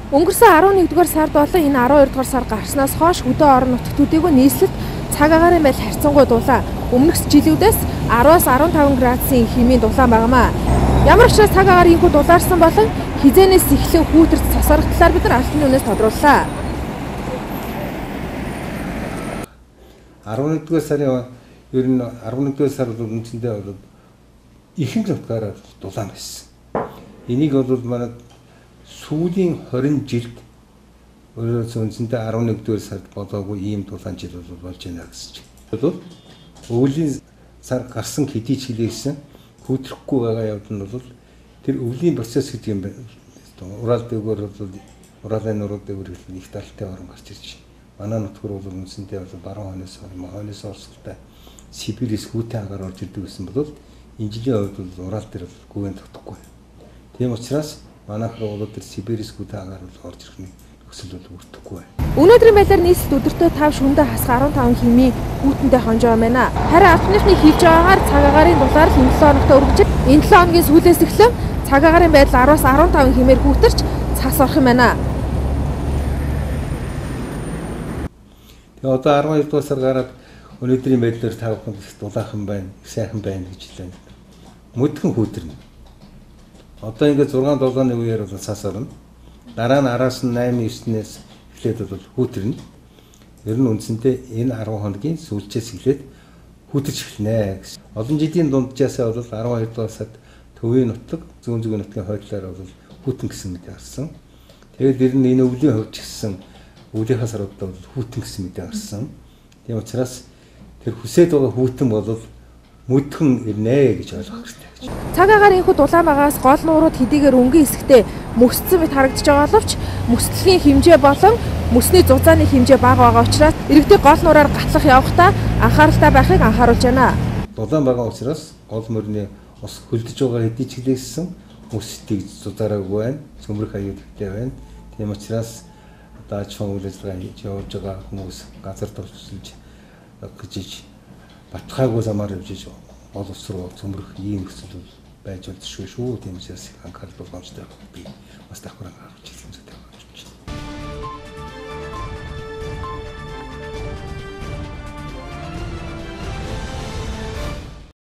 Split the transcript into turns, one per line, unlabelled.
Өнгөрсөн 11-р сард болон энэ 12-р сар гарснаас хойш хөдөө орон нутагт төдийгүй нийслэлд цаг агаарын байдал харьцангуй дулаан. Өмнөх жилүүдээс 10-аас 15 градусын хэмийн дулаан байнамаа. Ямар ч учраас цаг агаар ийхүү дулаарсан болон хизээнээс эхлэн хүүтэрч цас орох талаар бид нар алтны үнээс тодрууллаа.
11-р сарын ер нь 11-р сар бол үндсэндээ бол ихэнх нутгаараа дулаан байсан. Энийг бол манай сүүлийн 20 жилд өөрөөс үндсэндээ 11-р сард болоогүй ийм дулаан жил бол болж байна гэсэн чинь. Бол өвлийн сар гарсан хэдий ч хэлээсэн хүүтрэхгүй байгаа явдал нь бол тэр өвлийн процесс гэдэг юм байна. Урал дээгүүр бол Уралын нуруу дээгүүр хэлэн их талтай орон гарч ирж байна. Манай нутгаар бол үндсэндээ бол баруун хойноос хойноос орсолтой Сибирээс хүүтэн агаар орж ирдэг гэсэн бол энэ жилийн хувьд бол Урал дээр бол гүвэн тогтохгүй. Тийм учраас манайх руу бол тэр Сибирээс хүүтэн агаар бол орж ирэх нөхцөл бол бүрдэхгүй байна.
Өнөөдрийн байдлаар нийслэлд өдөртөө 5 шүндэ хасах 15 хэмийн хүүтэндээ хонжоо байна. Харин албаныхны хэлж байгаагаар цаг агаарын дулаар л энэ 7 хоногт өргөжж, энэ 7 хоногийн сүүлээс эхлэн цаг агаарын байдал 10-аас 15 хэмээр хүүтэрч цас орох юм байна.
Тэгээ одоо 12 дугаар сар гараад өнөөдрийн байдлаар та бүхэнд их дулаахан байна, их сайхан байна гэж хэлээ. Мөдгөн хүүтэрнэ. Одоо ингээд 6 7-ны үеэр бол цас орно. Дараа нь араас нь 8 9-ээс эхлээд бол хүүтэрнэ. Ер нь үндсэндээ энэ 10 хоногийн сүүлчээс эхлээд хүүтэрч эхэлнэ гэсэн. Олон жилийн дунджаасаа бол 12 дугаар сард төвийн нутаг, зүүн зүгийн нутгийн хойдлоор бол хүүтэн гэсэн мэдээ гарсан. Тэгээд ер нь энэ өвлийн хувьд ч гэсэн өвлийнхаа саруудад бол хүүтэн гэсэн мэдээ гарсан. Тийм учраас тэр хүсээд байгаа хүүтэн бол мөдгөн ирнэ гэж ойлгох хэрэгтэй гэж.
Цаг агаар ийхүү дулаан байгаас гол нуурууд хэдийгээр өнгийн хэсэгтээ мөсцсөн мэт харагдаж байгаа боловч мөсөлхийн хэмжээ болон мөсний зузааны хэмжээ бага байгаа учраас иргэдийг гол нуураар гатлах явахдаа анхааралтай байхыг анхааруулж байна.
Дулаан байгаа учраас гол мөрний ус хөлдөж байгаа хэдий ч хэлээссэн мөсдгийг зузаараагүй байна. Цөмрөх аюул ихтэй байна. Тийм учраас одоо аж ахуйн үйл ажиллагаа хийж явж байгаа хүмүүс газар товчлж гэж батхаагүй замаар явж иж гол ус руу цөмрөх ийм нөхцөл байж болзошгүй шүү. Тийм учраас анхаарал болгоомжтой би бас давхар анхааруулж хэлсэн.